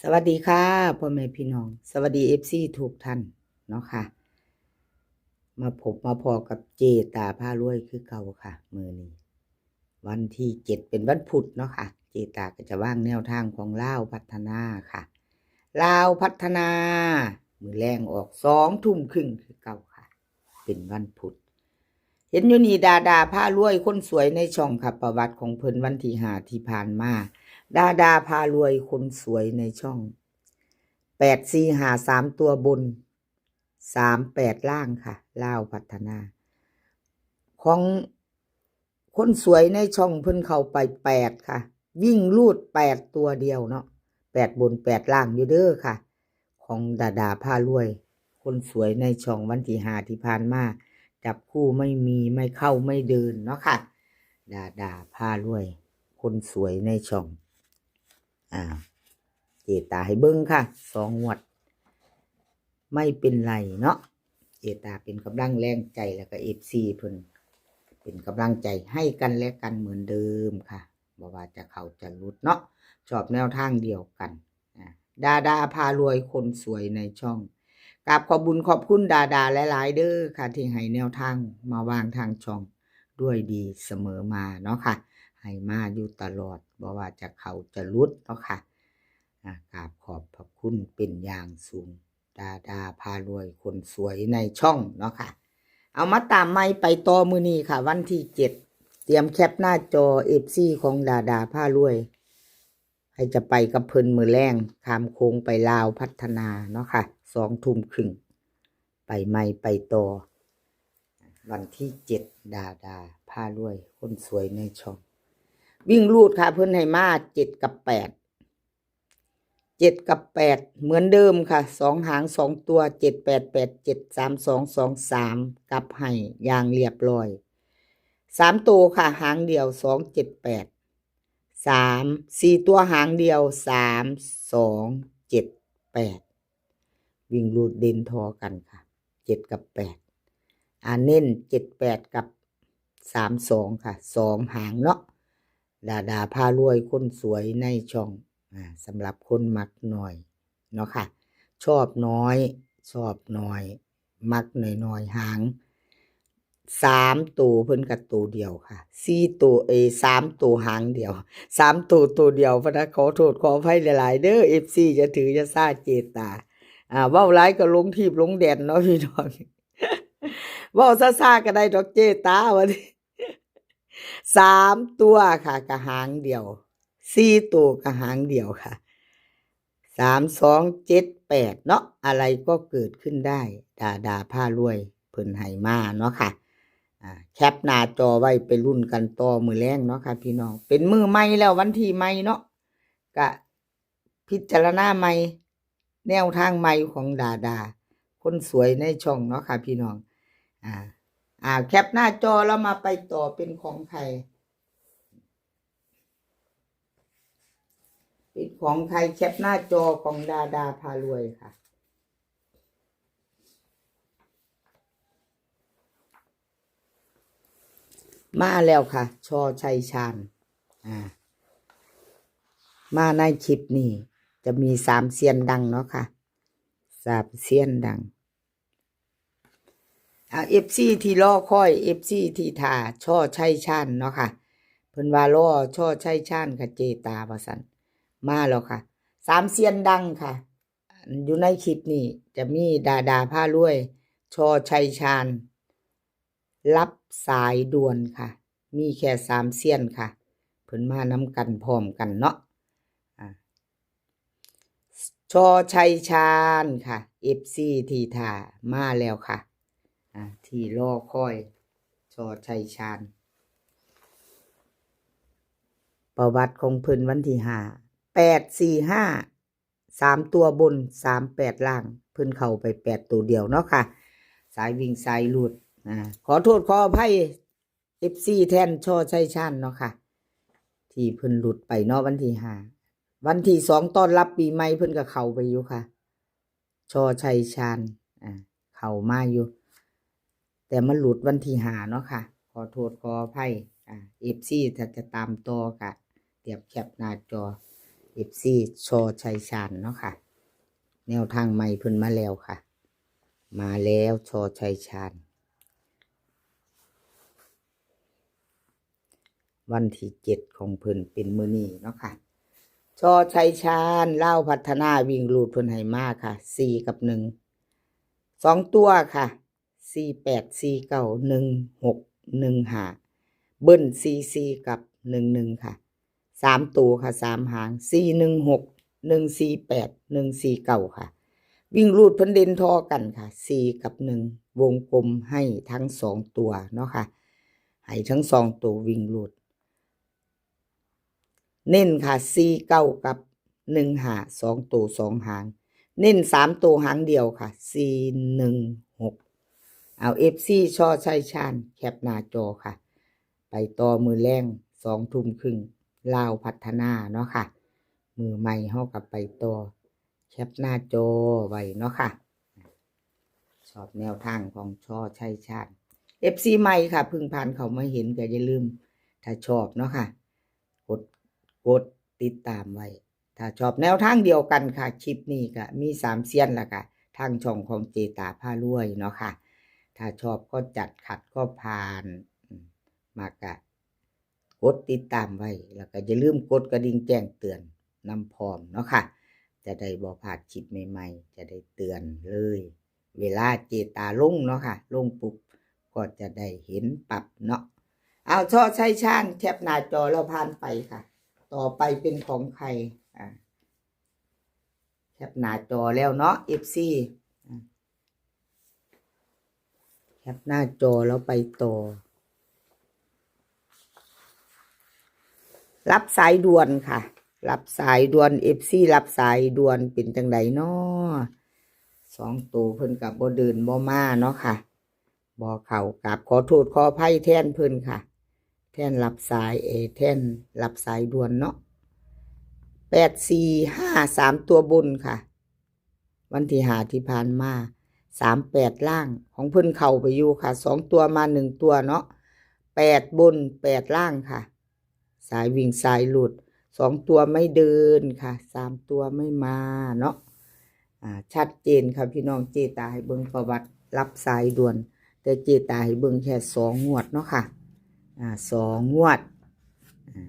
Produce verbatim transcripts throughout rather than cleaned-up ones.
สวัสดีค่ะ พ่อแม่พี่น้อง สวัสดี เอฟซี ทุกท่านเนาะค่ะ มาพบมาพ้อกับเจตาพารวยคือเก่าค่ะ มื้อนี้ วันที่เจ็ดเป็นวันพุธเนาะค่ะ เจตาก็จะวางแนวทางของลาวพัฒนาค่ะ ลาวพัฒนา มื้อแลงออกสองทุ่มครึ่งคือเก่าค่ะ เป็นวันพุธ เห็นอยู่นี่ ดาดาพารวยคนสวยในช่องค่ะ ประวัติของเพิ่นวันที่ห้าที่ผ่านมา ดาดาพารวยคนสวยในช่อง แปดสี่ห้า สามตัวบน สามแปด ล่างค่ะ ลาวพัฒนา ของคนสวยในช่องเพิ่นเข้าไปแปดค่ะ วิ่งรูดแปดตัวเดียวเนาะ แปดบนแปดล่างอยู่เด้อค่ะ ของดาดาพารวย คนสวยในช่องวันที่ห้าที่ผ่านมา จับคู่ไม่มี ไม่เข้าไม่เดินเนาะค่ะ ดาดาพารวย คนสวยในช่อง อ่า เจตาให้เบิ่งค่ะ สองงวด ไม่เป็นไรเนาะ เจตาเป็นกำลังแรงใจแล้วก็ เอฟซี เพิ่นเป็นกำลังใจให้กันและกันเหมือนเดิมค่ะ บ่ว่าจะเข้าจะหลุดเนาะ ชอบแนวทางเดียวกัน อ่า ดาดาพารวยคนสวยในช่อง กราบขอบบุญขอบคุณดาดาหลายๆเด้อค่ะ ที่ให้แนวทางมาวางทางช่องด้วยดีเสมอมาเนาะค่ะ ให้มาอยู่ตลอด บ่ว่าจะเข้าจะหลุดเนาะค่ะ อ่า กราบขอบพระคุณเป็นอย่างสูง ดาดาพารวยคนสวยในช่องเนาะค่ะ เอามาตามใหม่ไปต่อมื้อนี้ค่ะ วันที่เจ็ด เตรียมแคปหน้าจอ เอฟซี ของดาดาพารวย ให้จะไปกับเพิ่นมื้อแลง ข้ามโค้งไปลาวพัฒนาเนาะค่ะ สองทุ่มครึ่ง ไปใหม่ไปต่อ วันที่เจ็ด ดาดาพารวย คนสวยในช่อง วิ่งรูดค่ะ เพิ่นให้มาเจ็ดกับแปด เจ็ดกับแปด เหมือนเดิมค่ะ สองหางสองตัว เจ็ดแปดแปดเจ็ด สามสองสองสาม กลับให้อย่างเรียบร้อย สามตัวค่ะ หางเดียว สองเจ็ดแปด สาม สี่ตัวหางเดียว สามสองเจ็ดแปด วิ่งรูดเด่นทอกันค่ะ เจ็ดกับแปด อ่า เน้นเจ็ดแปดกับสามสองค่ะ สองหางเนาะ ดาดาพารวยคนสวยในช่อง อ่า สำหรับคนมักน้อยเนาะค่ะ ชอบน้อย ชอบน้อย มักน้อยๆ หาง สามตัวเพิ่นก็ตัวเดียวค่ะ สี่ตัว เอย สามตัวหางเดียว สามตัวตัวเดียวพะนะ ขอโทษขออภัยหลายๆเด้อ เอฟซี อย่าถืออย่าซาเจตา อ่า เว้าหลายก็หลงทีบหลงแดนเนาะพี่น้อง เว้าซ่าๆก็ได้ดอกเจตา ว่าติ สามตัวค่ะ ก็หางเดียว สี่ตัวก็หางเดียวค่ะ สามสองเจ็ดแปด เนาะ อะไรก็เกิดขึ้นได้ ดาดาพารวย เพิ่นให้มาเนาะค่ะ อ่า แคปหน้าจอไว้ไปลุ้นกันต่อมื้อแลงเนาะค่ะพี่น้อง เป็นมื้อใหม่แล้ว วันที่ใหม่เนาะ ก็พิจารณาใหม่ แนวทางใหม่ของดาดา คนสวยในช่องเนาะค่ะพี่น้อง อ่า อ่า แคปหน้าจอแล้วมาไปต่อ เป็นของใคร เป็นของใคร แคปหน้าจอของดาดาพารวยค่ะ มาแล้วค่ะ ชอชัยชาญ อ่า มาในคลิปนี้ จะมีสามเซียนดังเนาะค่ะ สามเซียนดัง อ่า เอฟซี ที่รอคอย เอฟซี ที่ท่า ชอชัยชาญเนาะค่ะ เพิ่นว่ารอชอชัยชาญค่ะเจตา ว่าซั่น มาแล้วค่ะ สามเซียนดังค่ะ อยู่ในคลิปนี้จะมีดาดาพารวย ชอชัยชาญ รับสายด่วนค่ะ มีแค่สามเซียนค่ะ เพิ่นมานำกันพร้อมกันเนาะ อ่า ชอชัยชาญค่ะ เอฟซี ที่ท่า มาแล้วค่ะ อ่า ที่รอคอย ชอชัยชาญ ประวัติของเพิ่นวันที่ห้า แปดสี่ห้า สามตัวบน สามแปด ล่าง เพิ่นเข้าไปแปดตัวเดียวเนาะค่ะ สายวิ่งสายรูด อ่า ขอโทษขออภัย เอฟซี แทนชอชัยชาญเนาะค่ะ ที่เพิ่นหลุดไปเนาะ วันที่ห้า วันที่สองต้อนรับปีใหม่เพิ่นก็เข้าไปอยู่ค่ะ ชอชัยชาญ อ่า เข้ามาอยู่ แต่มันหลุดวันที่ห้าเนาะค่ะ ขอโทษขออภัย อ่า เอฟซี ถ้าจะตามต่อก็เตรียมแคปหน้าจอ เอฟซี ชอชัยชาญเนาะค่ะ แนวทางใหม่เพิ่นมาแล้วค่ะ มาแล้ว ชอชัยชาญ วันที่เจ็ดของเพิ่นเป็นมื้อนี้เนาะค่ะ ชอชัยชาญ ลาวพัฒนา วิ่งรูดเพิ่นให้มาค่ะ สี่ กับ หนึ่ง สอง ตัวค่ะ สี่ แปด สี่ เก้า หนึ่ง หก หนึ่ง ห้า เบิ้ล สี่ สี่ กับ หนึ่ง หนึ่ง ค่ะ สาม ตัวค่ะ สาม หาง สี่ หนึ่ง หก หนึ่ง สี่ แปด หนึ่ง สี่ เก้า ค่ะ วิ่งรูดเพิ่นเด่นท่อกันค่ะ สี่ กับ หนึ่ง วงกลมให้ทั้งสองตัวเนาะค่ะ ให้ทั้งสองตัววิ่งรูด เน้นค่ะ สี่ เก้า กับ หนึ่ง ห้า สอง ตัว สอง หาง เน้น สาม ตัวหางเดียวค่ะ สี่ หนึ่ง หก เอา เอฟซี ชอชัยชาญ แคปหน้าจอค่ะ ไปต่อมื้อแลง สอง ทุ่มครึ่ง ลาวพัฒนาเนาะค่ะ มื้อใหม่เฮาก็ไปต่อ แคปหน้าจอไว้เนาะค่ะ ชอบแนวทางของ ชอชัยชาญ เอฟซี ใหม่ค่ะ เพิ่งผ่านเข้ามาเห็นก็อย่าลืม ถ้าชอบเนาะค่ะ กด กดติดตามไว้ ถ้าชอบแนวทางเดียวกันค่ะ คลิปนี้ก็มีสามเซียนละค่ะ ทางช่องของเจตาพารวยเนาะค่ะ ถ้าชอบก็จัด ขัดก็ผ่าน อืม มากะ กดติดตามไว้ แล้วก็อย่าลืมกดกระดิ่งแจ้งเตือนนำพร้อมเนาะค่ะ จะได้บ่พลาดคลิปใหม่ๆ จะได้เตือนเลย เวลาเจตาลงเนาะค่ะ ลงปุ๊บก็จะได้เห็นปั๊บเนาะ เอา ชอชัยชาญ แคปหน้าจอแล้วผ่านไปค่ะ ต่อไปเป็นของใคร อ่า แคปหน้าจอแล้วเนาะ เอฟซี อ่า แคปหน้าจอแล้วไปต่อ รับสายด่วนค่ะ รับสายด่วน เอฟซี รับสายด่วน เป็นจังใดน้อ สองตัวเพิ่นก็บ่เดินบ่มาเนาะค่ะ บ่เข้า กราบขอโทษขออภัยแทนเพิ่นค่ะ แทนรับสาย เออ แทนรับสายด่วนเนาะ แปดสี่ห้า สาม ตัวบนค่ะ วันที่ห้าที่ผ่านมา สามแปด ล่าง ของเพิ่นเข้าไปอยู่ค่ะ สอง ตัวมา หนึ่ง ตัวเนาะ แปด บน แปด ล่างค่ะ สายวิ่งสายหลุด สอง ตัวไม่เดินค่ะ สาม ตัวไม่มาเนาะ อ่า ชัดเจนค่ะพี่น้อง เจตาให้เบิ่งประวัติรับสายด่วน แต่เจตาให้เบิ่งแค่สองงวดเนาะค่ะ อ่า สองงวด อ่า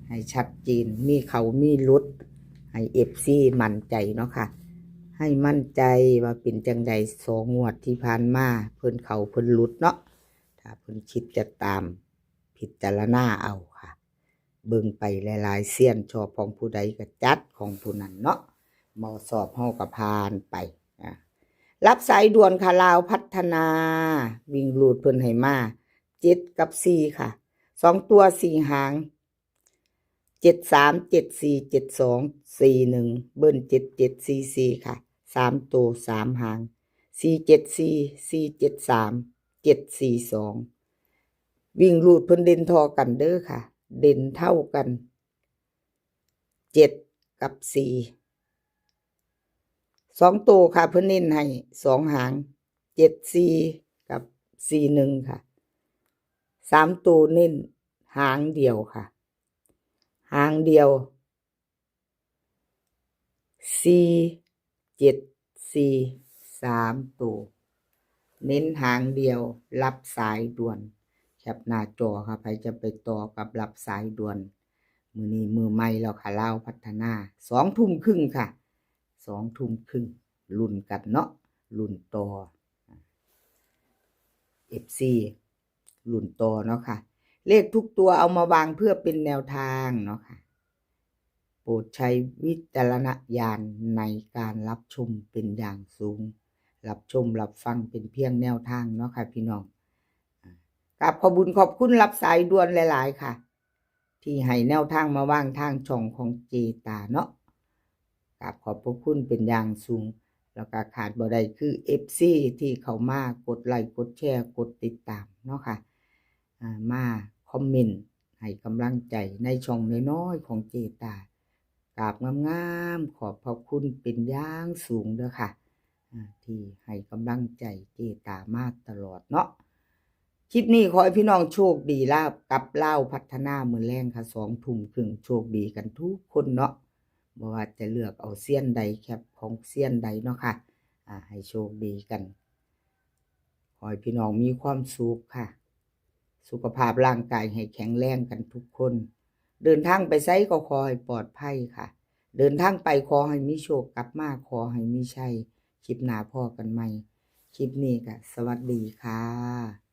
ให้ชัดเจน มีเข้ามีหลุด ให้ เอฟซี มั่นใจเนาะค่ะ ให้มั่นใจว่าเป็นจังใด สองงวดที่ผ่านมา เพิ่นเข้าเพิ่นหลุดเนาะ ถ้าเพิ่นคิดจะตาม พิจารณาเอาค่ะ เบิ่งไปหลายๆเซียน ชอบของผู้ใดก็จัดของผู้นั้นเนาะ บ่ชอบเฮาก็ผ่านไป อ่า รับสายด่วนค่ะ ลาวพัฒนา วิ่งรูดเพิ่นให้มา เจ็ด กับ สี่ ค่ะ สอง ตัว สี่ หาง เจ็ดสาม เจ็ดสี่ เจ็ดสอง สี่หนึ่ง เบิ้ล เจ็ดเจ็ด สี่สี่ ค่ะ สาม ตัว สาม หาง สี่เจ็ดสี่ สี่เจ็ดสาม เจ็ดสี่สอง วิ่งรูดเพิ่นเด่นท่อกันเด้อค่ะ เด่นเท่ากัน เจ็ด กับ สี่ สอง ตัวค่ะ เพิ่นเน้นให้ สอง หาง เจ็ดสี่ กับ สี่หนึ่ง ค่ะ สาม ตัวเน้นหางเดียวค่ะ หางเดียว สี่เจ็ดสี่ สาม ตัว เน้นหางเดียว รับสายด่วน แคปหน้าจอค่ะ ใผจะไปต่อกับรับสายด่วน มื้อนี้มื้อใหม่แล้วค่ะ ลาวพัฒนา สอง ทุ่มครึ่งค่ะ สอง ทุ่มครึ่ง ลุ้นกันเนาะ ลุ้นต่อ เอฟซี ลุ้นต่อเนาะค่ะ เลขทุกตัวเอามาวางเพื่อเป็นแนวทางเนาะค่ะ โปรดใช้วิจารณญาณในการรับชมเป็นอย่างสูง รับชมรับฟังเป็นเพียงแนวทางเนาะค่ะพี่น้อง อ่า กราบขอบบุญขอบคุณรับสายด่วนหลายๆค่ะ ที่ให้แนวทางมาวางทางช่องของเจตาเนาะ กราบขอบพระคุณเป็นอย่างสูง แล้วก็ขาดบ่ได้คือ เอฟซี ที่เข้ามากดไลค์กดแชร์กดติดตามเนาะค่ะ อ่า มาคอมเมนต์ให้กำลังใจในช่องน้อยๆของเจตา กราบงามๆ ขอบพระคุณเป็นอย่างสูงเด้อค่ะ อ่า ที่ให้กำลังใจเจตามาตลอดเนาะ คลิปนี้ขอให้พี่น้องโชคดีลาบกับลาวพัฒนามื้อแลงค่ะ สองทุ่มครึ่ง โชคดีกันทุกคนเนาะ บ่ว่าจะเลือกเอาเซียนใด แคปของเซียนใดเนาะค่ะ อ่า ให้โชคดีกัน ขอให้พี่น้องมีความสุขค่ะ สุขภาพร่างกายให้แข็งแรงกันทุกคน เดินทางไปไสก็ขอให้ปลอดภัยค่ะ เดินทางไปขอให้มีโชค กลับมาขอให้มีชัย คลิปหน้าพ้อกันใหม่ คลิปนี้ก็สวัสดีค่ะ